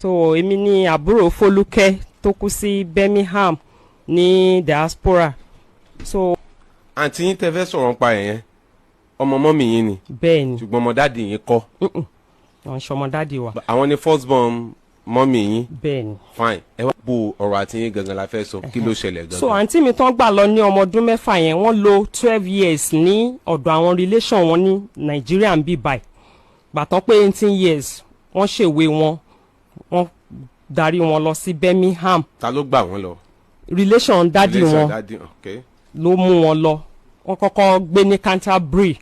So èmi ni àbúrò Fọlúkẹ́ tó kú sí Birmingham ní diaspora. So Àǹtí yín tẹ́ fẹ́ sọ̀rọ̀ nípa ẹ̀ yẹn, ọmọ mummy yín ni? Bẹ́ẹ̀ ni. Ṣùgbọ́n ọmọ daddy yín kọ́? Wọ́n ń ṣọmọ daddy wa. Àwọn ni first born mummy yín? Bẹ́ẹ̀ ni. Fine, ẹ wá bo ọ̀rọ̀ àǹtí yín gangan la fẹ́ sọ. Kí ló ṣẹlẹ̀ gangan? So àǹtí mi tán gbà lọ ní ọmọ ọdún 6 yẹn, wọ́n lò 12 years ní ọ̀dọ̀ àwọn relation wọn ní Nàìjíríà ń bí báyìí. Gbàtàn pé 18 years, wọ́n ṣèwé wọn, wọ́n darí wọn lọ sí Birmingham. Ta ló gbà wọ́n lọ? Relation daddy Relation wọn daddy, ok. ló mú wọn lọ. Wọ́n kọ́kọ́ gbé ní Canterbury,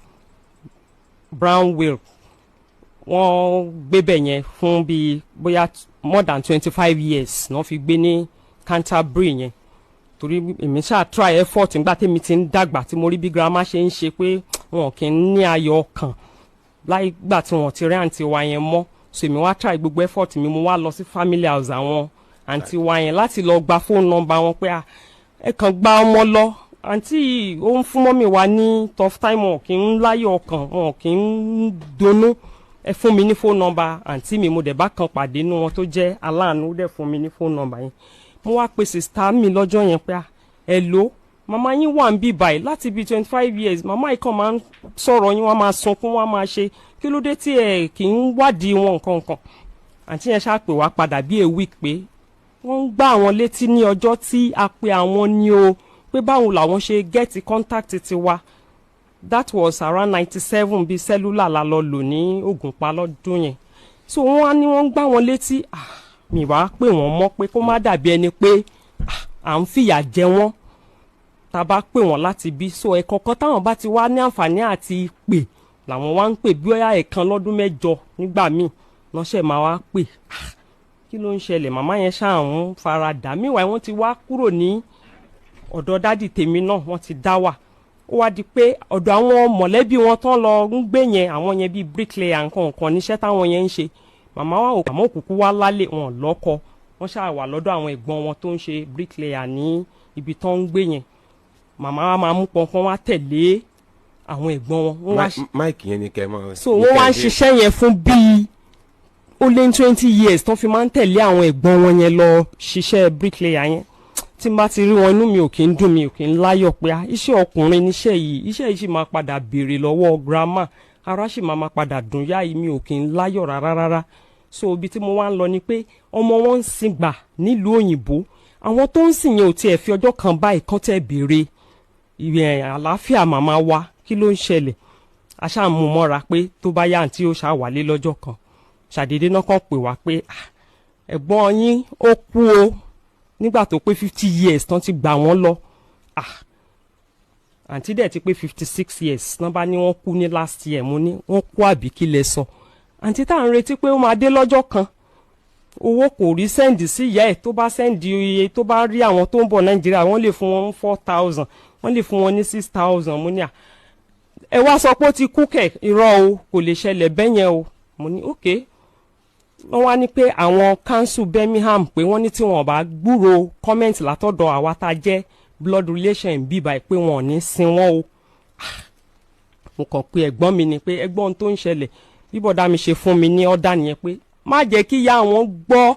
Brownwell. Wọ́n gbébẹ̀ yẹn fún bíi bóyá more than 25 years wọ́n fi gbé ní Canterbury yẹn, torí èmi ṣáà try effort nígbà tèmi ti ń dàgbà, tí mo rí bí grandma ṣe ń ṣe, pé wọn kì í ní ayọ̀ ọkàn láì gbà tí wọn ti rí àǹtí wa yẹn mọ́. So èmi wá try gbogbo effort mi, mo wá lọ sí family house àwọn àǹtí wa yẹn láti lọ gba phone number wọn, pé ah, ẹ kàn gba ọmọ lọ, àǹtí yìí ó ń fún mummy wa ní tough time, wọn kì í láyọ̀ ọkàn, wọn kì í dunnú, ẹ fún mi ní phone number àǹtí mi. Mo dẹ̀ bá kan pàdé nínú wọn tó jẹ́ aláàánú, ó dẹ̀ fún mi ní phone number yẹn. Mo wá pe sister mi lọ́jọ́ yẹn pé ah, hello, màmá yín wà ń bí báyìí láti bíi 25 years, màmá yìí kàn máa ń sọ̀rọ̀ yín, wọ́n máa sunkún, wọ́n máa ṣe, kí ló dé tí ẹ kì í wádìí wọn nǹkan kan? Àǹtí yẹn ṣáà pè wá padà bí a week pé wọ́n ń gbá àwọn létí ní ọjọ́ tí a pe àwọn ní o, pé báwo làwọn ṣe get contact tiwa. That was around 97, bíi cellular la lọ lò ní Ògùnpa lọ́dún yẹn. So wọ́n á ní wọ́n ń gbá wọn létí. Ah, mi wàá pè wọ́n mọ́ pé kó má dàbí ẹni pé ah, à ń fìyà jẹ wọ́n tá a bá pè wọ́n láti bí. So ẹ̀kọ̀ọ̀kan táwọn bá ti wá ní àǹfààní àti pè làwọn wá ń pè, bí ó yá ẹ̀kan lọ́dún 8 nígbà míì lọ́sẹ̀ máa wá pè. Ah, kí ló ń ṣẹlẹ̀? Màmá yẹn ṣáà ń fara dà. Míwàá wọ́n ti wá kúrò ní ọ̀dọ̀ daddy tèmi náà, wọ́n ti dá wà. Ó wá di pé ọ̀dọ̀ àwọn mọ̀lẹ́bí wọn tán lọ ń gbé yẹn, àwọn yẹn bíi bricklayer nǹkan nǹkan níṣẹ́ táwọn yẹn ń ṣe. Màmá wa ò àmọ́ òkùnkùn wá lálẹ́ wọn lọ́kọ, wọ́n ṣáà wà lọ́dọ̀ àwọn ẹ̀gbọ́n wọn tó ń ṣe bricklayer ní ibi tán ń gbé yẹn. Màmá wa máa mú pọnpọ́n wá tẹ̀lé àwọn ẹ̀gbọ́n wọn. Wọ́n wá Mic yẹn ni kẹ́ ẹ máa. So wọ́n wá ń ṣiṣẹ́ yẹn fún bíi ó lé ní 20 years tó fi máa ń tẹ̀lé àwọn ẹ̀gbọ́n wọn yẹn lọ ṣiṣẹ́ bricklayer yẹn. Tí n bá ti rí wọn, inú mi ò kí ń dùn, mi ò kí ń láyọ̀ pé ah, iṣẹ́ ọkùnrin níṣẹ́ yìí, iṣẹ́ yìí sì máa padà béèrè lọ́wọ́ grandma, ara sì máa máa padà dùn yá yìí, mi ò kí ń láyọ̀ rárá rárá. So ibi tí mo wá ń lọ ni pé ọmọ wọn ń sin gbà nílùú òyìnbó, àwọn tó ń sìn yẹn ò tiẹ̀ fi ọjọ́ kan báyìí kán tẹ̀ béèrè ìyẹn àlàáfíà màmá wa, kí ló ń ṣẹlẹ̀. Aṣáà mú mọ́ra pé tó bá yá, àǹtí ó ṣáà wálé lọ́jọ́ kan. Ṣàdédé náà kàn pè wá pé ah, ẹ̀gbọ́n yín ó kú o, nígbà tó pé 50 years tán ti gbà wọ́n lọ. Ah, àǹtí dẹ̀ ti pé 56 years náà bá ní wọ́n kú ní last year. Mo ní wọ́n kú àbí kí lẹ sọ? Àǹtí tá à ń retí pé ó máa dé lọ́jọ́ kan, owó kò rí send sí ìyá ẹ̀. Tó bá send iye tó bá rí, àwọn tó ń bọ̀ Nàìjíríà, wọ́n lè fún wọn 4,000, wọ́n lè fún wọn ní 6,000. Mo ní à, ẹ wá sọ pé ó ti kú kẹ̀? Irọ́ o, kò lè ṣẹlẹ̀ bẹ́yẹn o. Mo ní ok. Wọ́n wá ní pé àwọn council Birmingham, pé wọ́n ní tí wọ́n bá gbúrò comment látọ̀dọ̀ àwa tá a jẹ́ blood relation bíbá, pé wọn ò ní sin wọ́n o. Mo kàn pé ẹ̀gbọ́n mi ni pé ẹ̀gbọ́n tó ń ṣẹlẹ̀, bí bọ̀dá mi ṣe fún mi ní ọ̀dà nìyẹn, pé má jẹ́ kí ìyá àwọn gbọ́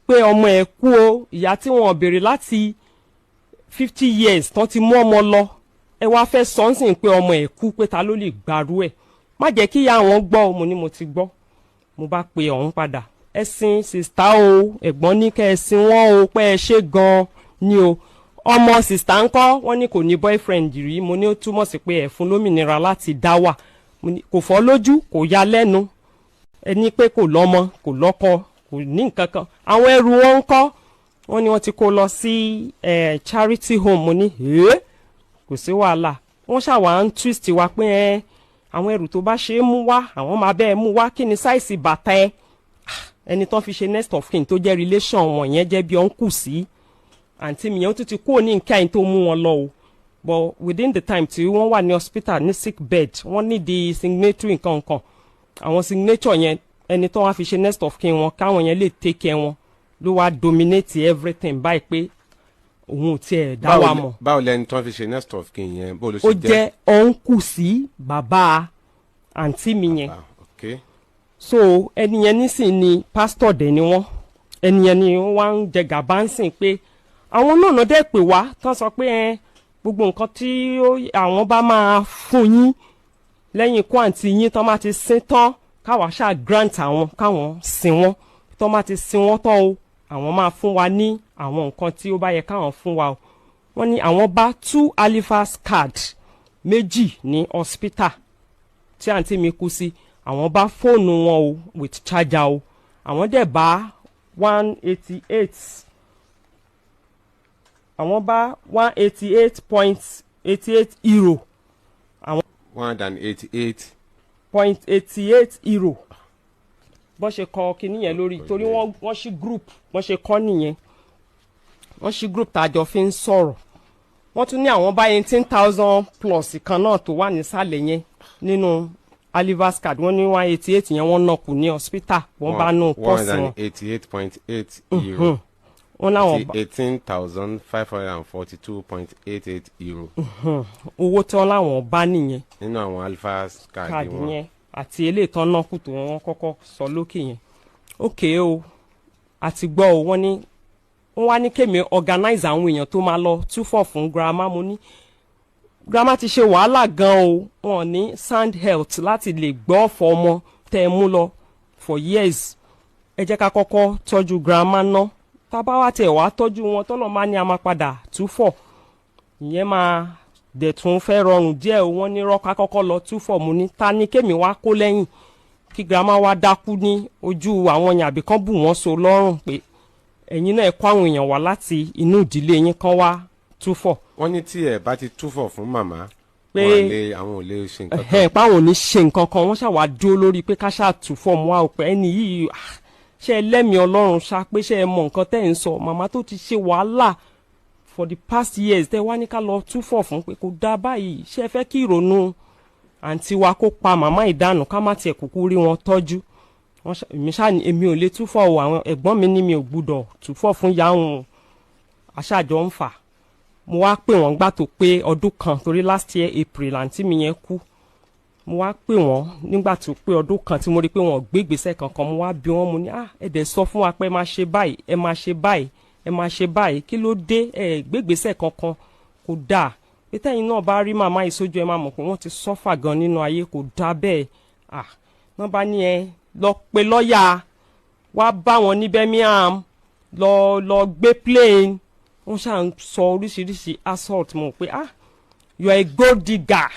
pé ọmọ ẹ̀ kú o, ìyá tí wọ́n béèrè láti 50 years tán ti mú ọmọ lọ, ẹ wá fẹ́ sọ ń sìn pé ọmọ ẹ̀ kú, pé ta ló lè gbàrú ẹ̀? Má jẹ́ kí ìyá àwọn gbọ́ o. Mo ní mo ti gbọ́. Mo bá pe ọ̀hún padà, ẹ sin sister o, ẹ̀gbọ́n ní kẹ́ ẹ sin wọ́n o, pé ẹ ṣe gan-an ni o. Ọmọ sister ńkọ́? Wọ́n ní kò ní boyfriend rí. Mo ní ó túmọ̀ sí pé ẹ fún lómìnira láti dá wà. Mo ní kò fọ́ lójú, kò ya lẹ́nu, ẹni pé kò lọ́mọ, kò lọ́kọ, kò ní nǹkan kan. Àwọn ẹrù wọn ńkọ́? Wọ́n ní wọ́n ti kó lọ sí charity home. Mo ní ẹ́, kò sí wàhálà. Wọ́n ṣàwà ń twist wa pé ẹ àwọn ẹrù tó bá ṣe é mú wá, àwọn máa bẹ́ẹ̀ mú wá. Kí ni size bàtà ẹ? Ẹni tó fi ṣe next of kin tó jẹ́ relation wọn yẹn, jẹ́ bí uncle sí àǹtí mi yẹn, ó tún ti kúrò ní nǹkan tó mú wọn lọ o. But within the time tí wọ́n wà ní hospital ní sick bed, wọ́n ní di signatory nǹkan nǹkan, àwọn signature yẹn, ẹni tó wá fi ṣe next of kin wọn, káwọn yẹn lè take care wọn, ló wá dominate everything báyìí, pé òun ò tiẹ̀ dá wa mọ̀. Báwo lẹni tó fi ṣe next of kin yẹn, bó ló ṣe Ó jẹ́? Jẹ́ uncle sí bàbá àǹtí mi yẹn. Ah, okay. So ẹni yẹn nísìnyí ni pastor dẹ̀ ni wọ́n. Ẹni yẹn ni wọ́n wá ń jẹ gàba ń sìn pé àwọn náà dẹ́ pè wá tán, sọ pé ẹ gbogbo nǹkan tí àwọn bá máa fún yín lẹ́yìn ikú àǹtí yín, tán bá ti sin tán, káwa ṣáà grant àwọn káwọn sin wọ́n. Tán bá ti sin wọ́n tán o, àwọn máa fún wa ní àwọn nǹkan tí ó bá yẹ káwọn fún wa o. Wọ́n ní àwọn bá two Halifax card méjì ní hospital tí àǹtí mi kú sí, àwọn bá fóònù wọn o with charger o, àwọn dẹ̀ bá 188, àwọn bá €188.88. 188 .88 euro. Bọ́n ṣe kọ kinní yẹn lórí, torí wọ́n ṣí group, bọ́n ṣe kọ́ nìyẹn, wọ́n ṣí group tá a jọ fi ń sọ̀rọ̀. Wọ́n tún ní àwọn bá 18,000 plus kan náà tó wà nísàlẹ̀ yẹn nínú Halifax card. Wọ́n ní 188 yẹn, wọ́n náà kù ní hospital, wọ́n bá nù one pọ́ọ̀sì hundred wọn. and eighty eight point eight euro. Wọ́n láwọn Àti €18,542.88. Owó tí wọ́n láwọn bá nìyẹn. Nínú àwọn Halifax card káàdì wọn. Yẹn àti eléyìí tán náà kù tó wọ́n kọ́kọ́ sọ lókè yẹn. Ókè o, àti gbọ́ o. Wọ́n ní wọ́n wá ní kémi organize àwọn èèyàn tó máa lọ túfọ̀ fún grandma. Mo ní grandma ti ṣe wàhálà gan o, wọn ní sound health láti lè gbọ́ ọ̀fọ̀ ọmọ tẹ́ ẹ mú lọ for years. Ẹ jẹ́ ká kọ́kọ́ tọ́jú grandma ná. Tá a bá wá tẹ̀ wá tọ́jú wọn, tọ́lọ́ máa ní a máa padà túfọ̀, ìyẹn máa dẹ̀ tún fẹ́ rọrùn díẹ̀ o. Wọ́n ní rọ́ká kọ́kọ́ lọ túfọ̀. Mu ní ta ni kémi wá kó lẹ́yìn kí grandma wá dákú ní ojú àwọn yẹn, àbí kán bù wọ́n so lọ́rùn pé ẹ̀yin náà ẹ kó àwọn èèyàn wá láti inú ìdílé yín kán wá túfọ̀. Wọ́n ní tí ẹ bá ti túfọ̀ fún màmá, Pé- wọn lè, àwọn ò lè ṣe nǹkan kan. Ẹ páwọn ò ní ṣe nǹkan kan. Wọ́n ṣàwá dúró lórí pé ká ṣáà túfọ̀ mọ́ àwọn pé ẹni yìí, ah, ṣe ẹ lẹ́mìí Ọlọ́run ṣá, pé ṣe ẹ mọ nǹkan tẹ́ ẹ̀ ń sọ? Màmá tó ti ṣe wàhálà for the past years, tẹ́ wá ní ká lọ túfọ̀ fún, pé kò dáa báyìí. Ṣe ẹ fẹ́ kí ìrònú àǹtí wa kó pa màmá ìdánù, ká má tiẹ̀ kúkú rí wọn tọ́jú? Wọ́n èmi ṣáà ní èmi ò lè túfọ̀ o. Àwọn ẹ̀gbọ́n mi ní mi ò gbúdọ̀ túfọ̀ fún ìyá òun. Aṣáàjọ ń fà. Mo wá pè wọ́n gbà tó pé ọdún kan, torí last year April àǹtí mi yẹn kú. Mo wá pè wọ́n nígbà tó pé ọdún kan tí mo rí pé wọ́n ò gbé ìgbésẹ̀ kankan. Mo wá bi wọ́n, mo ní, "Ah, ẹ dẹ̀ sọ fún wa pé ẹ máa ṣe báyìí, ẹ máa ṣe báyìí, ẹ máa ṣe báyìí. Kí ló dé ẹ gbé ìgbésẹ̀ kankan? Kò dáa pé tẹ́yìn náà bá rí màmá yìí sójú, ẹ máa mọ̀ pé wọ́n ti suffer gan nínú ayé. Kò dáa bẹ́ẹ̀." Ah, wọ́n bá ní ẹ lọ pe lọ́ọ̀yà wá bá wọn ní Birmingham, lọ gbé plane. Wọ́n ṣáà ń sọ oríṣiríṣi assault. Mo pé, "Ah, you are a gold digger,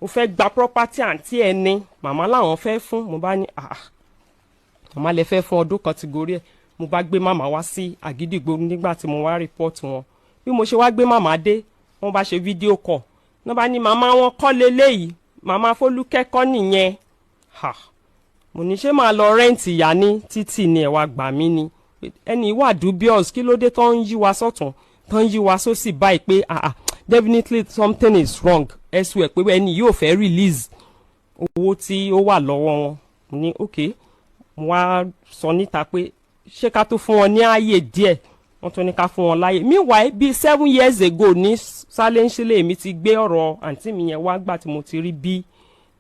o fẹ́ gba property àǹtí ẹ ní màmá làwọn fẹ́ fún." Mo bá ní, "Ah, màmá lẹ fẹ́ fún, ọdún kan ti gorí ẹ̀." Mo bá gbé màmá wá sí Àgídìgbò nígbà tí mo wá report wọn. Bí mo ṣe wá gbé màmá dé, wọ́n bá ṣe video call, wọ́n bá ní màmá wọn kọ́ leléyìí, màmá Fólúkẹ́ kọ́ nìyẹn. Ha, mo ní ṣé máa lọ rent ìyá ní títì ni? Ẹ̀ wá gbà mí ni, ẹni wà dubious. Kí ló dé tó ń yí wa sọ́tún, tó ń yí wa sósì báyìí? Pé ah ah, definitely something is wrong elsewhere, pé ẹni yóò fẹ́ release owó tí ó wà lọ́wọ́ wọn. Mo ní ok. Mo wá sọ níta pé ṣé ká tó fún wọn ní ààyè díẹ̀. Wọ́n tún ní ká fún wọn láàyè. Meanwhile, bíi 7 years ago ní sálẹ̀ mi ti gbé ọ̀rọ̀ àǹtí mi yẹn wá, gbà tí mo ti rí bí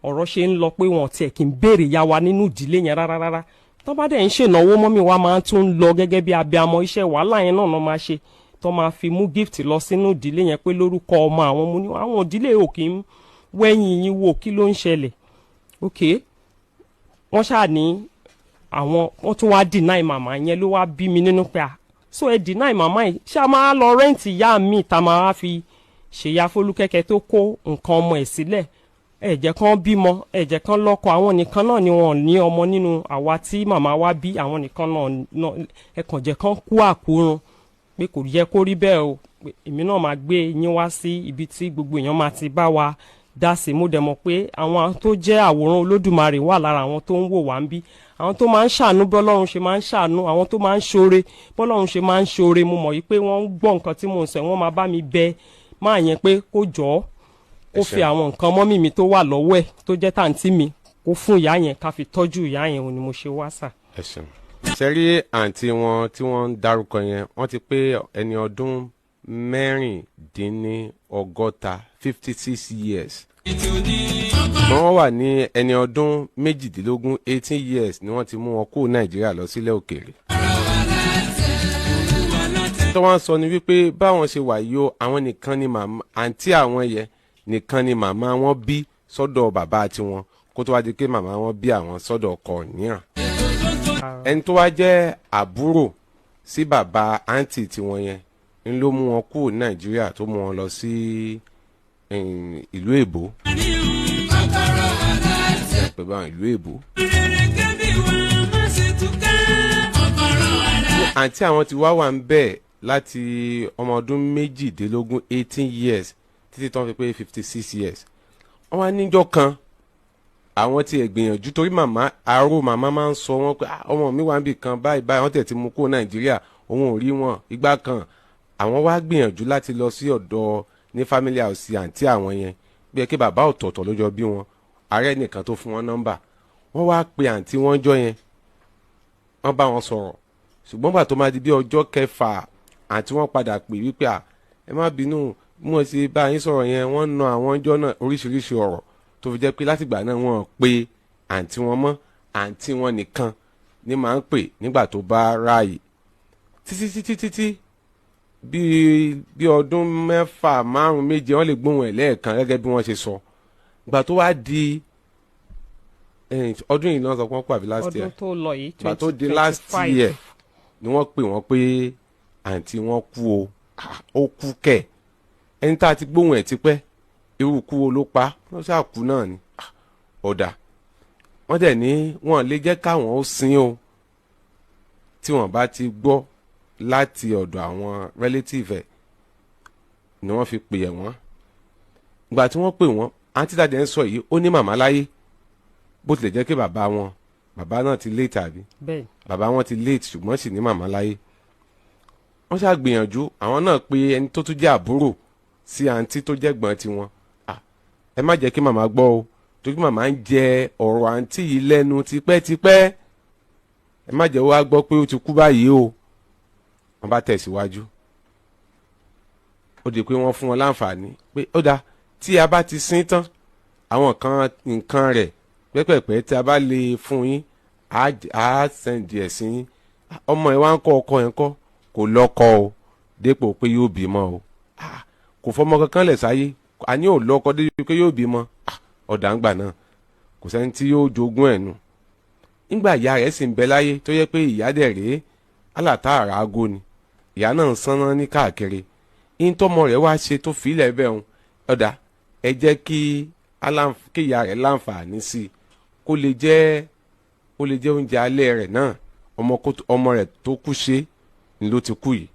ọ̀rọ̀ ṣe ń lọ, pé wọn tiẹ̀ kì í béèrè ya wa nínú ìdílé yẹn rárá rárá. Tó bá dẹ̀ ń ṣènáwó, mummy wa máa tún lọ gẹ́gẹ́ bí abiamọ. Iṣẹ́ wàhálà yẹn náà máa ṣe tó máa fi mú gift lọ sínú ìdílé yẹn pé lórúkọ ọmọ àwọn. Mo ní àwọn ìdílé ò kì í wẹ́yìn yín wò, kí ló ń ṣẹlẹ̀? Ok, wọ́n ṣáà ní àwọn, wọ́n tún wá deny màmá yẹn. Ló wá bí mi nínú pé à, so ẹ deny màmá yìí, ṣé a máa lọ rent ìyá mi tá a máa fi ṣèyá Fólúkẹ́kẹ́ tó kó nǹkan ọmọ ẹ̀ sílẹ̀? Ẹ jẹ́ kán bímọ, ẹ jẹ́ kán lọ́kọ. Àwọn nìkan náà ni wọn ò ní ọmọ nínú àwa tí màmá wa bí. Àwọn nìkan náà ẹ kàn jẹ́ kán kú àkúrun, pé kò yẹ kó rí bẹ́ẹ̀ o. Pé èmi náà máa gbé yín wá sí ibi tí gbogbo èèyàn máa ti bá wa dá sí. Mo dẹ̀ mọ̀ pé àwọn tó jẹ́ àwòrán Olódùmarè wà lára àwọn tó ń wò wá ń bí, àwọn tó máa ń ṣàánú bọ́lọ́run ṣe máa ń ṣàánú, àwọn tó máa ń ṣoore bọ́lọ́run ṣe máa ń ṣoore. Mo mọ̀ yìí pé wọ́n ń gbọ́ nǹkan tí mò ń sọ. Wọ́n máa bá mi bẹ máa yẹn pé kó jọ̀ọ́, kó fi àwọn nǹkan mummy mi tó wà lọ́wọ́ ẹ̀, tó jẹ́ tàǹtí mi, kó fún ìyá yẹn, ká fi tọ́jú ìyá yẹn. Òun ni mo ṣe wá sà. Ẹ ṣeun. Ṣe rí àǹtí wọn tí wọ́n ń dárúkọ yẹn, wọ́n ti pé ẹni ọdún 66, 56 years. Ṣùgbọ́n wọ́n wà ní ẹni ọdún 18, 18 years ni wọ́n ti mú wọn kó Nàìjíríà lọ sílẹ̀ òkèèrè. Tó wọ́n sọ ni wípé báwọn ṣe wà yìí o, àwọn nìkan ni màmá àǹtí àwọn yẹn nìkan ni màmá wọn bí sọ́dọ̀ bàbá tiwọn, kó tó wá di pé màmá wọn bí àwọn sọ́dọ̀ ọkọ níran. Ẹni tó wá jẹ́ àbúrò sí bàbá àǹtí tiwọn yẹn ń ló mú wọn kúrò ní Nàìjíríà, tó mú wọn lọ sí ìlú èbó, pẹ̀lú àwọn ìlú èbó. Àǹtí àwọn ti wá wà ń bẹ̀ láti ọmọ ọdún 18, 18 years, títí tán fi pé 56 years. Wọ́n wá níjọ́ kan, àwọn ti ẹ̀ gbìyànjú, torí màmá aró màmá máa ń sọ wọ́n pé, "Ah, ọmọ mi wà níbì kan báyìí báyìí, wọ́n tẹ̀ ti mú kó Nàìjíríà, òun ò rí wọn ìgbà kan." Àwọn wá gbìyànjú láti lọ sí ọ̀dọ̀ ní family house àǹtí àwọn yẹn, bí ẹ kí bàbá ọ̀tọ̀ọ̀tọ̀ ló jọ bí wọn. Ààrẹ nìkan tó fún wọn nọ́mbà, wọ́n wá pe àǹtí wọn jọ yẹn, wọ́n bá wọn sọ̀rọ̀. Ṣùgbọ́n gbà tó máa di bí ọjọ́ kẹfà, àǹtí wọn padà pè wípé, "À, ẹ má bínú bí wọ́n ṣe bá yín sọ̀rọ̀ yẹn." Wọ́n na àwọn ọjọ́ náà oríṣiríṣi ọ̀rọ̀, tó fi jẹ́ pé látìgbà náà wọ́n pe àǹtí wọn mọ́. Àǹtí wọn nìkan ní máa ń pè nígbà tó bá ráàyè, títí títí títí bí ọdún 6, 5, 7, wọ́n lè gbóhùn ẹ̀ lẹ́ẹ̀kan, gẹ́gẹ́ bí wọ́n ṣe sọ. Ìgbà tó wá di ọdún yìí náà, sọ pé wọ́n pàbí last year. Ọdún tó lọ yìí. Ìgbà tó di last 2025. year ni wọ́n pè wọ́n pé àǹtí wọn kú o. Ah, ó kú kẹ̀, ẹni tá a ti gbóhùn ẹ̀ tipẹ́, irú kú wo ló pa wọ́n? Ṣáà kú náà ni. Ah, ọ̀dà wọ́n dẹ̀ ní wọ́n lè jẹ́ káwọn ó sin o tí wọ́n bá ti gbọ́ láti ọ̀dọ̀ àwọn relative ẹ̀, ni wọ́n fi pè ẹ̀ wọ́n. Ìgbà tí wọ́n pè wọ́n, àǹtí tàdé ń sọ yìí, ó ní màmá láyé, bó tilẹ̀ jẹ́ pé bàbá wọn, bàbá náà ti late, àbí? Bẹ́ẹ̀. Bàbá wọn ti late, ṣùgbọ́n sì ní màmá láyé. Wọ́n ṣàgbìyànjú, àwọn náà pé ẹni tó tún jẹ́ àbúrò sí àǹtí tó jẹ́ gbọ́n tiwọn. "Ah, ẹ má jẹ́ kí màmá gbọ́ o, torí màmá ń jẹ ọ̀rọ̀ àǹtí yìí lẹ́nu tipẹ́tipẹ́. Ẹ má jẹ́ wá gbọ́ pé ó ti kú báyìí o." Wọ́n bá tẹ̀síwájú, ó di pé wọ́n fún wọn láǹfààní pé ó dáa, tí a bá ti sin tán, àwọn kan nǹkan rẹ̀ pẹ́pẹ́pẹ́ tí a bá lè fún yín, á send ẹ̀ sí yín. Ọmọ ẹ̀ wá ń kọ́, ọkọ ẹ̀ ń kọ́? Kò lọ́kọ o, dépò pé yóò bímọ o. Ah, kò fọmọ kankan lẹ̀ sáyé, àní ò lọ́kọ débi pé yóò bímọ. Ah, ọ̀dà ń gbà náà, kò sẹ́ni tí yóò jogún ẹ̀ nù. Nígbà ìyá rẹ̀ sì ń bẹ láyé, tó yẹ pé ìyá dẹ̀ rèé, alátàárà aago ni ìyá náà ń sanná ní káàkiri ìtọ́mọ rẹ̀ wá ṣe tó fi ilẹ̀ bẹ́ẹ̀ hùn. Ọ̀dà, ẹ jẹ́ kí ìyá rẹ̀ láǹfààní sí i, kó lè jẹ́ oúnjẹ alẹ́ rẹ̀ náà. Ọmọ rẹ̀ tó kú ṣe ni ló ti kú yìí.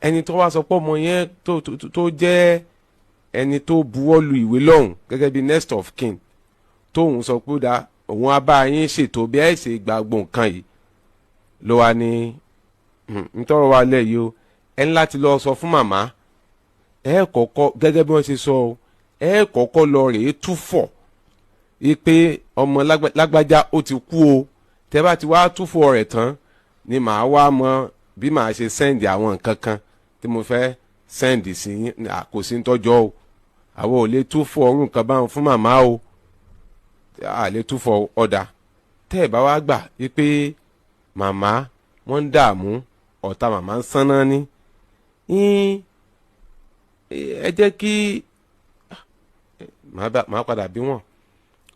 Ẹni tó wá sọ pé ọmọ yẹn tó jẹ́ ẹni tó buwọ́ lu ìwé lọ́hùn gẹ́gẹ́ bí next of kin, tóun sọ pé ó dáa, òun á bá yín ṣètò bí ẹ ṣe gba gbogbo nǹkan yìí, ló wá ní ntọ́rọ wa lẹ̀ yìí o, ẹ ní láti lọ sọ fún màmá. Ẹ kọ́kọ́, gẹ́gẹ́ bí wọ́n ṣe sọ o, ẹ kọ́kọ́ lọ rèé túfọ̀ pé ọmọ lágbájá ó ti kú o. Tẹ́ bá ti wá túfọ̀ rẹ̀ tán ni màá wá mọ bí màá ṣe send àwọn nǹkan kan tí mo fẹ́ send sí yín. Kò sí ń tọ́jọ́ o, àwọn ò lè túfọ̀ ọrùn nǹkan báwọn fún màmá o, a lè túfọ̀. Ọ̀dà, tẹ́ ẹ̀ bá wá gbà wípé màmá wọ́n ń dààmú, ọ̀tá màmá ń sánná ní, ẹ jẹ́ kí màá padà bí wọ́n.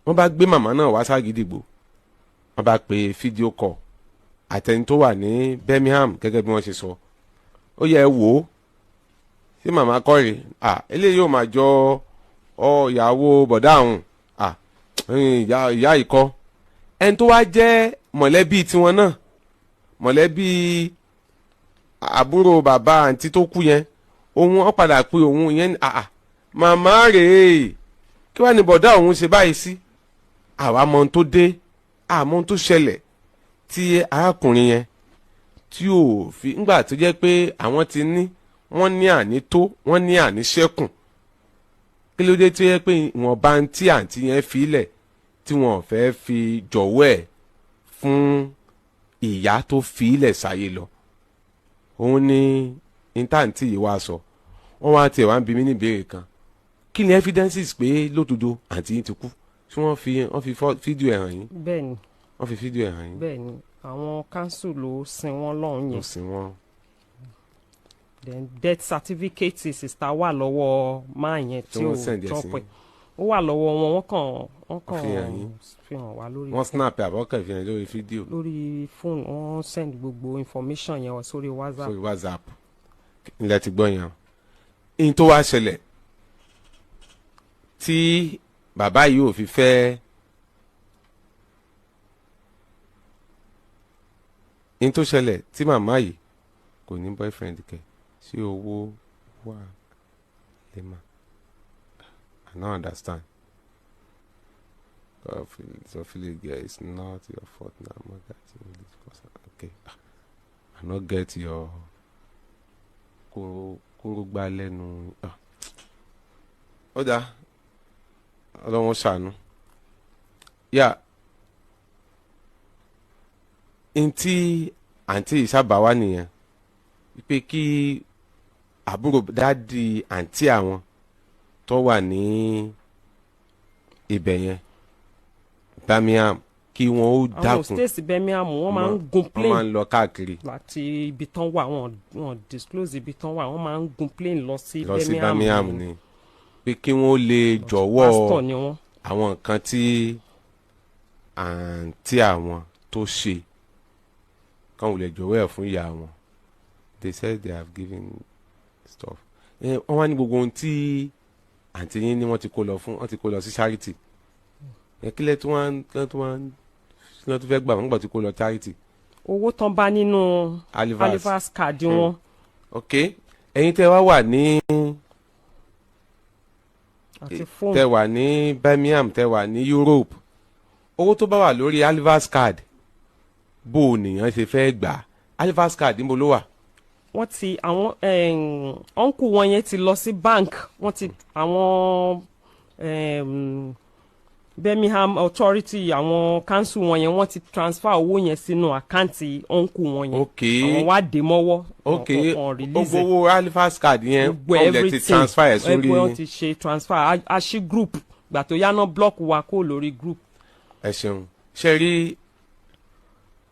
Wọ́n bá gbé màmá náà wá ságídìgbò, wọ́n bá pe video call àtẹni tó wà ní Birmingham, gẹ́gẹ́ bí wọ́n ṣe sọ. Ó yẹ ẹ wò ó, ṣé màmá kọ́ rè? À, eléyìí ò máa jọ ọ ìyàwó bọ̀dá àwọn. À, ìyá ìkọ́. Ẹni tó wá jẹ́ mọ̀lẹ́bí tiwọn náà, mọ̀lẹ́bí àbúrò bàbá àǹtí tó kú yẹn, òun ó padà pé òun yẹn ní, àà, màmá rèé, kí wàá ní bọ̀dá òun ṣe báyìí sí? Àwa mọ ohun tó dé, àmọ́ ohun tó ṣẹlẹ̀ tí arákùnrin yẹn tí ò fi ńgbà tó jẹ́ pé àwọn ti ní, wọ́n ní àní tó, wọ́n ní àní ṣẹ́kùn. Kí ló dé tó yẹ pé ìwọ̀nba tí àǹtí yẹn fi lẹ̀ tí wọ́n fẹ́ fi jọ̀wọ́ ẹ̀ fún ìyá tó fi ilẹ̀ sáyé lọ? Òun ni intanti yìí wá sọ. Wọ́n wá tiẹ̀ wá ń bi mí ní ìbéèrè kan: kí ni evidences pé lódodo àǹtí yín ti kú? Tí wọ́n fi fídíò ẹ̀ hàn yín? Bẹ́ẹ̀ ni. Wọ́n fi fídíò ẹ̀ hàn yín? Bẹ́ẹ̀ ni, àwọn council ló sin wọ́n lọ́hùn Ló yẹn. sin wọ́n. Then death certificate sister wà lọ́wọ́ máa yẹn Tí tí wọ́n ò send ẹ̀ sí drop ẹ̀. yín. Ó wà lọ́wọ́ wọn, wọ́n kàn Fi hàn yín. fi hàn wá lórí Wọ́n snap ẹ̀ àbọ̀kẹ́ fi hàn lórí fídíò? Lórí fóònù. Wọ́n send gbogbo information yẹn wá sórí WhatsApp. Sórí WhatsApp ilẹ̀ ti gbọ́ yẹn. In tó wá ṣẹlẹ̀ tí bàbá yìí ò fi fẹ́, in tó ṣẹlẹ̀ tí màmá yìí kò ní boyfriend kẹ̀ sí, owó wà lè mà. I no understand. God, so girl, it's not your fault now. My God, okay, I no get your kóró kóró gbá lẹ́nu. Ah. Ó dáa, Ọlọ́run ṣàánú yà. Ntí àǹtí yìí sábà wá nìyẹn pé kí àbúrò daddy àǹtí àwọn tó wà ní ibẹ̀ yẹn, Birmingham, kí wọ́n ó Àwọn dákun. States Birmingham, wọ́n máa ń gun Wọ́n máa plane ń lọ káàkiri. Láti ibi tán wà, wọ́n disclose ibi tán wà, wọ́n máa ń gun plane lọ sí Lọ sí Birmingham. Birmingham ni pé kí wọ́n lè jọ̀wọ́ Pastor ni wọ́n. àwọn nǹkan tí àǹtí àwọn tó ṣe, káwọn lè jọ̀wọ́ ẹ̀ fún ìyá wọn. They said they have given stuff. Wọ́n wá ní gbogbo ohun tí àǹtí yín ní wọ́n ti kó lọ fún, wọ́n ti kó lọ sí charity. Ẹ kílẹ̀ tí wọ́n tún fẹ́ gbà wọ́n gbà tí kó lọ charity? Owó tán bá nínú Halifax. Halifax card wọn. Ok, ẹ̀yin tẹ́ wá wà ní Àti fóònù. Tẹ́ wà ní Birmingham, tẹ́ wà ní Europe, owó tó bá wà lórí Halifax card, bó o nìyẹn ṣe fẹ́ gbà? Halifax card, níbo ló wà? Wọ́n ti, àwọn uncle wọn yẹn ti lọ sí bank, wọ́n ti àwọn Birmingham authority, àwọn council wọn yẹn, wọ́n ti transfer owó yẹn sínú account uncle wọn yẹn. Àwọn wá dé mọ́wọ́. Wọ́n release Gbogbo ẹ̀. owó Halifax card yẹn, Gbogbo wọ́n lè ti everything. transfer ẹ̀ sórí Wọ́n ti ṣe transfer. A ṣí group, gbà tó yáná block wa kó lórí group. Ẹ ṣeun. Ṣe rí,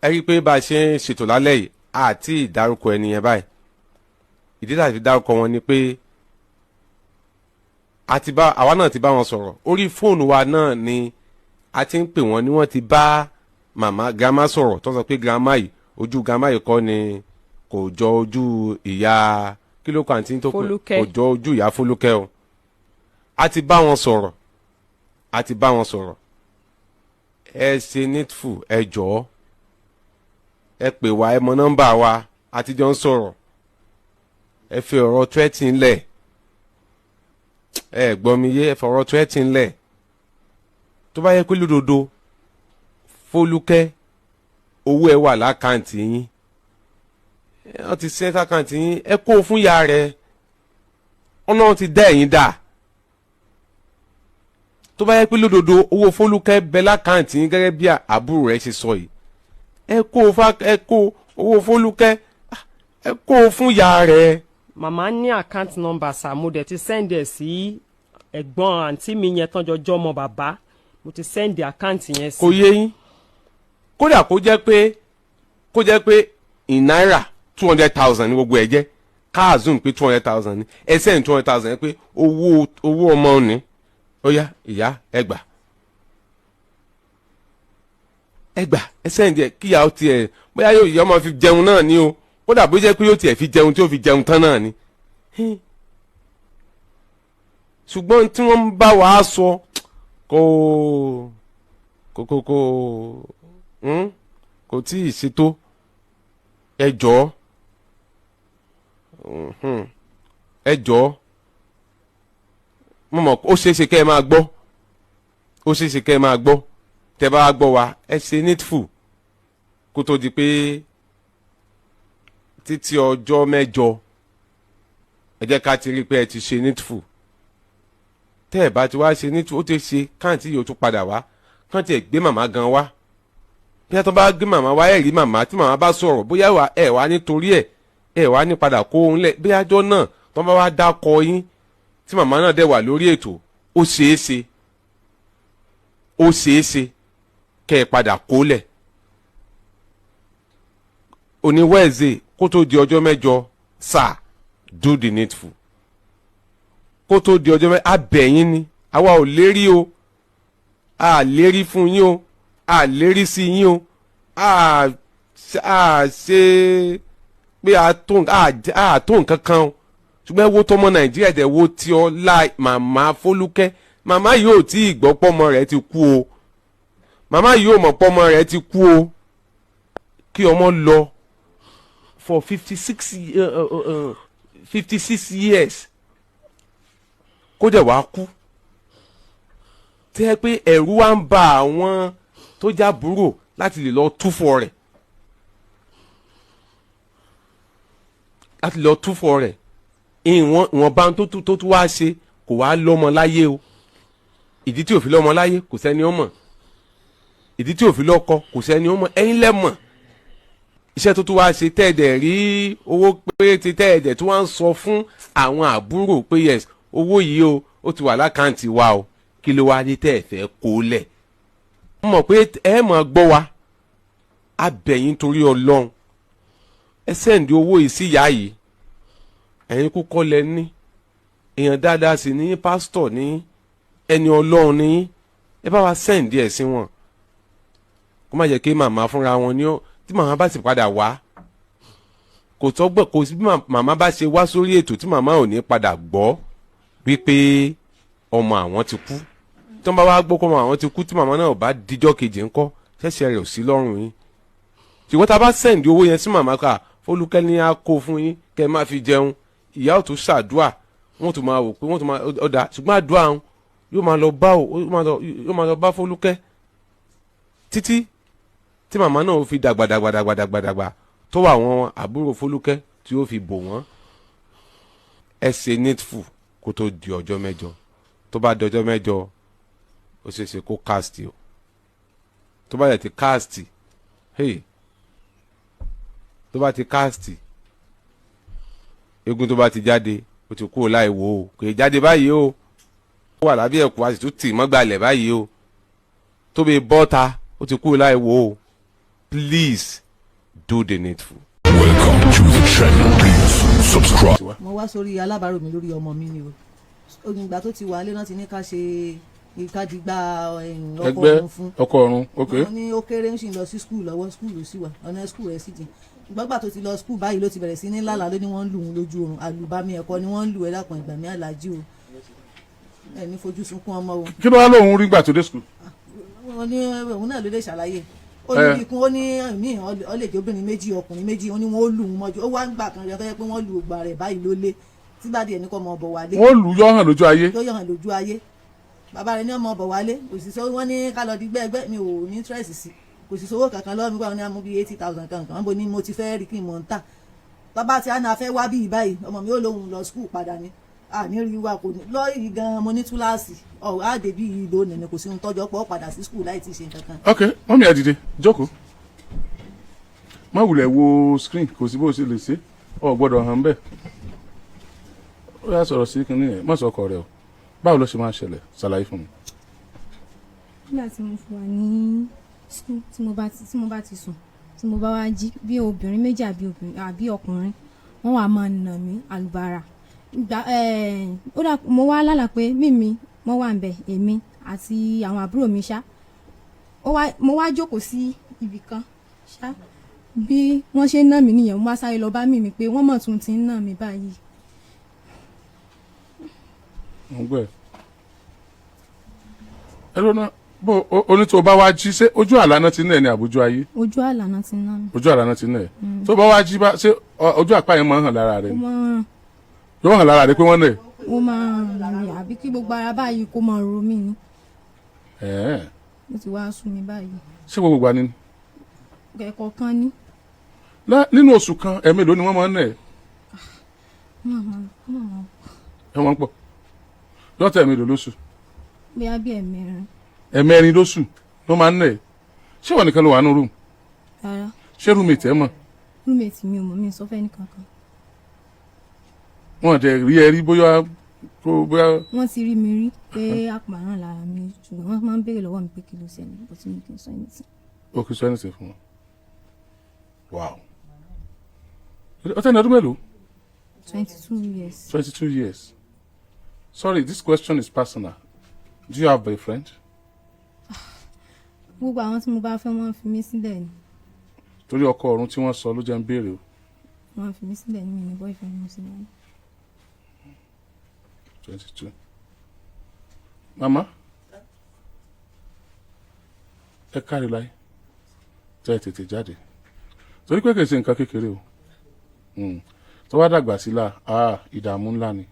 ẹ rí i pé bá a ṣe ń ṣètò lálẹ́ yìí, àti ìdárúkọ ẹni yẹn báyìí. Ìdí láti fi dárúkọ wọn ni pé àti bá àwa náà ti bá wọn sọ̀rọ̀ orí fóònù wa náà ni a ti ń pè wọ́n, ni wọ́n ti bá màmá grandma sọ̀rọ̀, tó sọ pé grandma yìí, ojú grandma yìí kọ́ ni, kò jọ ojú ìyá, kí ló kọ àǹtí tó kù? Fọlúkẹ́. Kò jọ ojú ìyá Fọlúkẹ́ o. A ti bá wọn sọ̀rọ̀, a ti bá wọn sọ̀rọ̀. Ẹ ṣe needful, ẹ jọ̀ọ́, ẹ pè wá, ẹ mọ nọ́mbà wa, a ti jọ ń sọ̀rọ̀. Ẹ fi ọ̀rọ̀ threatening lẹ̀. Ẹ gbọ́ mi yé? Ẹ fi ọ̀rọ̀ threatening lẹ̀. Tó bá yẹ pé lódodo Fọlúkẹ́, owó ẹ wà l'account yín, wọ́n ti send account yín, ẹ kó o fún ìyá rẹ̀. Ọlọ́run ti dá ẹ̀yin dà. Tó bá yẹ pé lódodo owó Fọlúkẹ́ bẹ l'account yín gẹ́gẹ́ bí àbúrò rẹ̀ ṣe sọ yìí, ẹ kó owó Fọlúkẹ́, ẹ kó o fún ìyá rẹ̀. Màmá ní account number sà, mo dẹ̀ ti send ẹ̀ sí ẹ̀gbọ́n àǹtí mi yẹn tán jọjọ́ ọmọ bàbá. Mo ti send account yẹn sí. Kò yé yín? Kódà kó jẹ́ pé in náírà 200,000 ní gbogbo ẹ̀ jẹ́, ká assume pé 200,000 ní, ẹ send 200,000 pé owó ọmọ ni, ó yá ìyá, ẹ gbà, ẹ gbà, ẹ send ẹ kíyà ó tiẹ̀, bóyá yóò ìyá ọmọ fi jẹun náà ni o. Kódà bó jẹ́ pé yóò tiẹ̀ fi jẹun, tí ó fi jẹun tán náà ni. Ṣùgbọ́n tí wọ́n ń bá wa sọ kò tí ì ṣètò. Ẹ jọ̀ọ́, ẹ jọ̀ọ́, mo mọ̀ ó ṣeé ṣe kẹ́ ẹ máa gbọ́, ó ṣeé ṣe kẹ́ ẹ máa gbọ́. Tẹ́ bá gbọ́ wa, ẹ ṣe needful kó tó di pé títí ọjọ́ mẹ́jọ, ẹ jẹ́ ká ti rí i pé ẹ ti ṣe needful. Tẹ́ ẹ bá ti wá ṣe needful, ó ti ṣe káàntì yóò tún padà wá, káàntì ẹ̀ gbé màmá gan wá. Bí a tó bá gbé màmá wá, ẹ̀ rí màmá, tí màmá bá sọ̀rọ̀, bóyá ẹ wá nítorí ẹ̀ wá ní padà kó òun lẹ̀, bí ajọ́ náà tó bá wá dákọ yín, tí màmá náà dẹ̀ wà lórí ètò, ó ṣeé ṣe, ó ṣeé ṣe kẹ́ ẹ padà kó lẹ̀. Òní Wednesday, kó tó di ọjọ́ mẹ́jọ sáà. Do the needful kó tó di ọjọ́ mẹ́ta. Abẹ̀yìn ni, àwa ò lérí o, a lérí fún yín o, a lérí sí yín o, a ṣe pé a tó nǹkan kan o. Ṣùgbọ́n ẹ wo tọmọ Nàìjíríà, dẹ̀ wo tí ọ la màmá Fọlúkẹ́. Màmá yìí ò tí ì gbọ́ pọ́mọ rẹ̀ ti kú o. Màmá yìí ò mọ̀ pọ́mọ rẹ̀ ti kú o. Kí ọmọ lọ for 56 years, kó dẹ̀ wá kú, tẹ́ pé ẹ̀rù wá ń ba àwọn tó jábúrò láti lè lọ túfọ̀ rẹ̀, láti lọ túfọ̀ rẹ̀. Ìwọ̀nba tó tún wá ṣe, kò wá lọ́mọ láyé o. Ìdí tí ò fi lọ́mọ láyé, kò sẹ́ni ó mọ̀. Ìdí tí ò fi lọ́kọ, kò sẹ́ni ó mọ̀. Ẹ̀yin lẹ mọ̀ iṣẹ́ tó tún wá ṣe, tẹ́ẹ̀dẹ̀ rí owó péréte, tẹ́ẹ̀dẹ̀ tó wá ń sọ fún àwọn àbúrò pé yes, owó yìí o, ó ti wà lákàntì wa o. Kí ló wá ní tẹ́ẹ̀ fẹ́ kó lẹ̀? Mo mọ̀ pé ẹ mọ̀ gbọ́ wa. Abẹ̀yìn torí Ọlọ́run, ẹ send owó yìí sí ìyá yìí. Ẹ̀yin kúkọ́ lẹ ní èèyàn dáadáa sí ní, pásítọ̀ ní, ẹni Ọlọ́run ní. Ẹ bá wa send ẹ̀ sí wọn, kó má jẹ́ kí màmá fúnra wọn ní ó. Tí màmá bá sì padà wá, kò tọ́gbọ̀n kò sí bí màmá bá ṣe wá sórí ètò tí màmá ò ní padà gbọ́ wípé ọmọ àwọn ti kú. Tí wọ́n bá wá gbọ́ kọ́ ọmọ àwọn ti kú, tí màmá náà bá dijọ́ kejì ńkọ́? Ṣẹ̀ṣẹ̀ rẹ̀ ò sí lọ́rùn yín. Ṣùgbọ́n tá a bá send owó yẹn sí màmá, ká Fọlúkẹ́ ní á kó fún yín kẹ́ ẹ má fi jẹun, ìyá ò tún ṣàdúà, wọ́n tún máa wò pé wọ́n tún máa ọ̀dà. Ṣùgbọ́n àdúà wọn yóò máa lọ bá o, yóò máa lọ bá Fọlúkẹ́ títí tí màmá náà fi dàgbà dàgbà dàgbà dàgbà dàgbà, tó wà àwọn àbúrò Fọlúkẹ́ tí ó fi bò wọ́n. Ẹ ṣe needful kó tó di ọjọ́ mẹ́jọ. Tó bá di ọjọ́ mẹ́jọ, ó ṣeé ṣe kó cast o. Tó bá yẹ ti cast, hey, tó bá ti cast, eégún tó bá ti jáde, ó ti kúrò láì wò ó. Kò ì jáde báyìí o, ó wà lábẹ́ ẹ̀kú, a sì tún tì mọ́gbàlẹ̀ báyìí o. Tó bẹ bọ́ta, ó ti kúrò láì wò ó. Please do the needful. Welcome to the channel. Please subscribe. Mo wá sórí alábàárò mi lórí ọmọ mi ni o. Ìgbà tó ti wà lé náà ti ní ká ṣe ìkádìgbà ọkọ ẹgbẹ́ ọ̀run fún. Ọkọ ọ̀run, ok. Wọ́n ní ó kéré, ń sì lọ sí school lọ́wọ́, school ló sì wà, ọ̀nà school rẹ̀ sì jìn. Gbọ́gbà tó ti lọ school báyìí ló ti bẹ̀rẹ̀ sí ní lálàá, ló ní wọ́n ń lù ú lójú oorun. Àlùbami ẹ̀kọ́ ni wọ́n ń lù. Ẹ́ lápọ̀n ìgbà mi, àlàjì o, ẹ̀ ní fojú sunkún ọmọ o. Kí ló wá lóun rí gbà tó dé school? Wọ́n ní òun náà ló lè ṣàlàyé. Ó ní bí kún, ó ní mí ó lè jẹ́ obìnrin méjì, ọkùnrin méjì. Ó ní wọ́n ó lù ú mọ́jú. Ó wá ń gbà kan rẹ̀ tó yẹ pé wọ́n lù ògbà rẹ̀ báyìí ló lé tí bá díẹ̀ ní kọ́ ọmọ ọbọ̀ wálé. Wọ́n lù yọ hàn lójú ayé. Tó yàn lójú ayé. Bàbá rẹ̀ ní ọmọ ọbọ̀ wálé. Òṣìṣẹ́ wọn ní ká lọ di gbẹ́gbẹ́, mi ò ní interest sí. Kò sì sówó kankan lọ́wọ́ mi gbà. Wọn ní amú bíi 80,000 kankan wọn bo ní mo ti fẹ́ rí kí n mọ̀ ń tà. Bàbá tí a náà fẹ́ wá bíi báyìí, ọmọ mi ó lóun lọ school padà ni, àní rí wa kò ní lọ́ọ̀yì gan. Mo ní túláàsì ọ̀ á dé bí lónìí ni, kò sí ohun tọ́jọ́ pọ̀ padà sí school láì tí ì ṣe nǹkan kan. Ok, mummy, ẹ dìde jókòó. Má wulẹ̀ wo screen, kò sí bó ṣe lè ṣe, ọ gbọ́dọ̀ hàn bẹ́ẹ̀. Ó yà sọ̀rọ̀ sí kinní yẹn, má sọ ọkọ rẹ o. Báwo ló ṣe máa ṣẹlẹ̀? Ṣàlàyé fún mi. Nígbà tí mo fi wà ní school, tí mo bá ti sùn, tí mo bá wá jí, bí obìnrin méjì àbí obìnrin àbí ọkùnrin, wọ́n wà máa nà mí àlùbárà. Ìgbà ó dà, mo wá lálàá pé mímí wọ́n wà ń bẹ̀, èmi àti àwọn àbúrò mi ṣá. Ó wá, mo wá jókòó sí ibì kan ṣá. Bí wọ́n ṣe ń nà mí nìyẹn. Mo wá sáré lọ bá mímí pé wọ́n mọ̀ tún ti ń nà mí báyìí. Mo ń gbọ́ ẹ. Ẹ lọ́nà bó o ní, tó o bá wá jí, ṣé ojú àlá náà ti ń nà ẹ́ ní àbójú ayé? Ojú àlá náà ti ń nà mí. Ojú àlá náà ti ń nà ẹ́. Tó o bá wá jí bá, ṣé ojú àpá yẹn máa ń hàn lára rẹ Ó ni? máa ń Yóò hàn lára rẹ pé wọ́n nà ẹ́? Ó máa ń rìn mí, àbí kí gbogbo ara báyìí kó máa ro mí ni. Ẹ̀ẹ́. Ó ti wá sú mi báyìí. Ṣé gbogbo ìgbà ni? Ẹ̀kọ̀ọ̀kan ní. Nínú oṣù kan, ẹ̀mélòó ni wọ́n máa ń nà ẹ́? Wọ́n máa Ẹ wọ́n pọ̀ lọ́tẹ̀. Ẹ̀mélòó lóṣù? Bóyá bí ẹ̀mẹrin. Ẹ̀mẹrin lóṣù ló máa ń nà ẹ́. Ṣé wọ́n nìkan ló wà nínú room? Rárá. Ṣé roommate ẹ mọ̀? Roommate mi ò mọ̀, mi ò sọ fẹ́ ní kankan. Wọ́n dẹ̀ rí ẹ rí bóyá kó bóyá? Wọ́n ti rí mi rí pé àpàràn lára mi, ṣùgbọ́n wọ́n máa ń béèrè lọ́wọ́ mi pé kí ló ṣẹlẹ̀, bó tí mi kì í sọ anything. O kì í sọ anything fún wọn. Wow. Ọtẹ́ ní ọdún mélòó? 22 years. 22 years. Sorry, this question is personal. Do you have boyfriend? Gbogbo àwọn tí mo bá fẹ́, wọ́n fi mí sílẹ̀ ni. Torí ọkọ ọ̀run tí wọ́n sọ ló jẹ́ ń béèrè o. Wọ́n fi mí sílẹ̀ ní, mi ní boyfriend, mo sì wọ́n. 22. Mama, ẹ kárí láyé tẹ́ ẹ tètè jáde, torí pé kìí ṣe nǹkan kékeré o. Tó bá dàgbà sí la, ah, ìdààmú ńlá ni.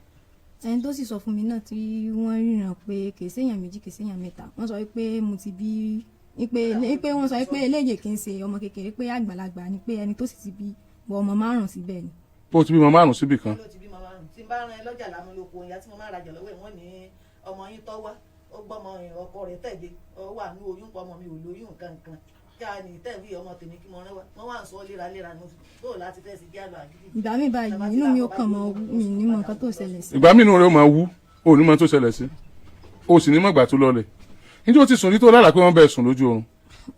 Ẹni tó sì sọ fún mi náà tí wọ́n ríran pé kìí ṣèyàn méjì, kìí ṣèyàn mẹ́ta, wọ́n sọ pé mo ti bí, pé wọ́n sọ pé eléyìí kìí ṣe ọmọ kékeré, pé àgbàlagbà ni, pé ẹni tó sì ti bí wọ ọmọ márùn síbẹ̀ ni. Bó o ti bímọ márùn síbì kan. Ló ti bímọ márùn. Tí n bá rán ẹ lọ́jà lámúlòkọ, ìyá tí mo máa ń rajà lọ́wọ́ ẹ̀, wọ́n ní ọmọ yín tọ́ wá, ó gbọ́mọ ọkọ rẹ̀ tẹ̀lé, ó wà ní oyún pọ̀, ọmọ mi ò lóyún nǹkan kan kí a ní tẹ̀wé ọmọ tèmi kí mo rán wá. Wọ́n wà ń sọ léraléra ní bó láti fẹ́ sí jálọ àgídí. Ìgbà míì báyìí, inú mi ò kàn mọ́ mi ní mọ nǹkan tó ṣẹlẹ̀ sí. Ìgbà mínú rẹ ó máa wú, o ò ní mọ tó ṣẹlẹ̀ sí, o sì ní mọ̀gbà tó lọlẹ̀. Níjẹ́ o ti sùn rí tó lálàá pé wọ́n bẹ̀ sùn lójú oorun?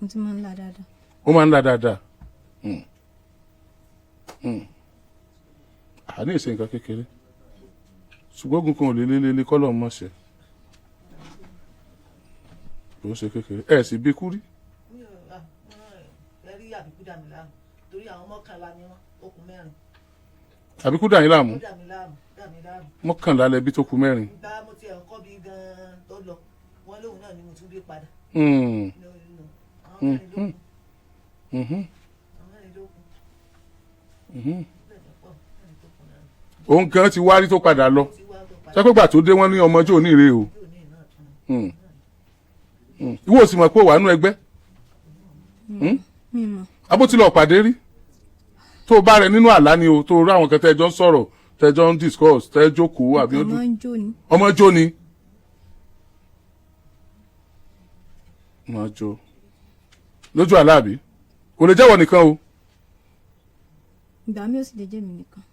Mo ti máa ń là dáadáa. Ó máa ń lá dáadáa. Àní ìṣe nǹkan kékeré, ṣùgbọ́n ogun kan ò lè lé lé kọ́lọ̀ mọ̀ ṣe kò ń ṣe kékeré. Ẹ̀ sì bí kú rí. Mi ò à ẹ rí àbíkú dà mí láàmú, torí àwọn 11 ni wọ́n, okùn mẹ́rin. Àbíkú dà yín láàmú? Ó dà mí láàmú, dà mí láàmú. 11 lẹbi tó kù mẹ́rin. Ìgbà mo ti ẹ̀ ń kọ́ bí gan-an tó lọ, wọ́n lóun náà ni mo tún bí padà. No, no, àwọn mẹ́rin ló kù. Àwọn mẹ́rin ló kù. Bẹ́ẹ̀ ni pọ̀ mẹ́rin tó kù náà. Òun gan ti wárí tó padà lọ. Tí wàá tó padà. Sẹ́pẹ́gbà tó dé, wọ́n ní ọmọ ọjọ́ òní rèé o. Yóò ní ìná tún. Ìwọ ò sì mọ̀ pé ó wà nínú ẹgbẹ́? Mi mọ̀. Abó ti lọ pàdé rí tó o bá rẹ nínú àlá ni o, tó o rí àwọn kan tẹ́jọ́ ń sọ̀rọ̀, tẹ́jọ́ ń discuss, tẹ́ jókòó àbí Nǹkan ojú máa ń jó ni. Ọmọ jó ni, ọmọ jó lójú àlá, àbí kò lè jẹ́wọ́ nìkan o. Ìgbà mi ò sì lè jẹ́ mi nìkan.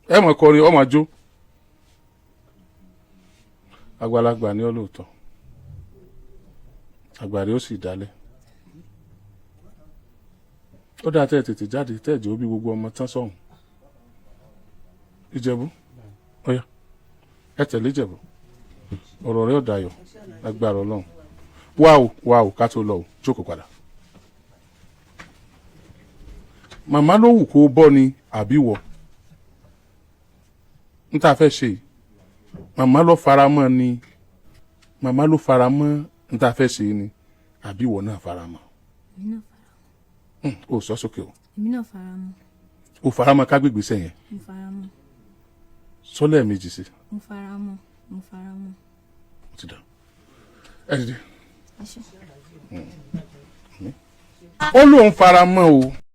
Ẹ mọ̀ kọrin, ọmọ jó. Àgbàlagbà ní ọlọ́ọ̀tọ̀, àgbàre ó sì dálẹ̀. Ó dáa tẹ́ ẹ tètè jáde, tẹ́ ẹ jẹ́ ó bí gbogbo ọmọ tán sọ̀hún. Ìjẹ̀bú, ọ̀yà, ẹ tẹ̀lé Ìjẹ̀bú. Ọ̀rọ̀ rẹ̀ ọ̀dàyọ̀ agbára Ọlọ́run. Wá o, wá o, ká tó lọ o, jókòó padà. Màmá ló wù kó bọ́ ni àbí wọ n tá a fẹ́ ṣe yìí? Màmá ló fara mọ́ ni, màmá ló fara mọ́ n tá a fẹ́ ṣe yìí ni, àbí wọ náà fara mọ́? Èmi náà fara mọ́. O sọ sókè o. Èmi náà fara mọ́. O fara mọ́ ká gbégbèsè yẹn? Mo fara mọ́. Sọlẹ̀ méjì sí. Mo fara mọ́, mo fara mọ́. Ó ti dà, ẹ dìde. Ẹ ṣé. Ó lóun fara mọ́ o.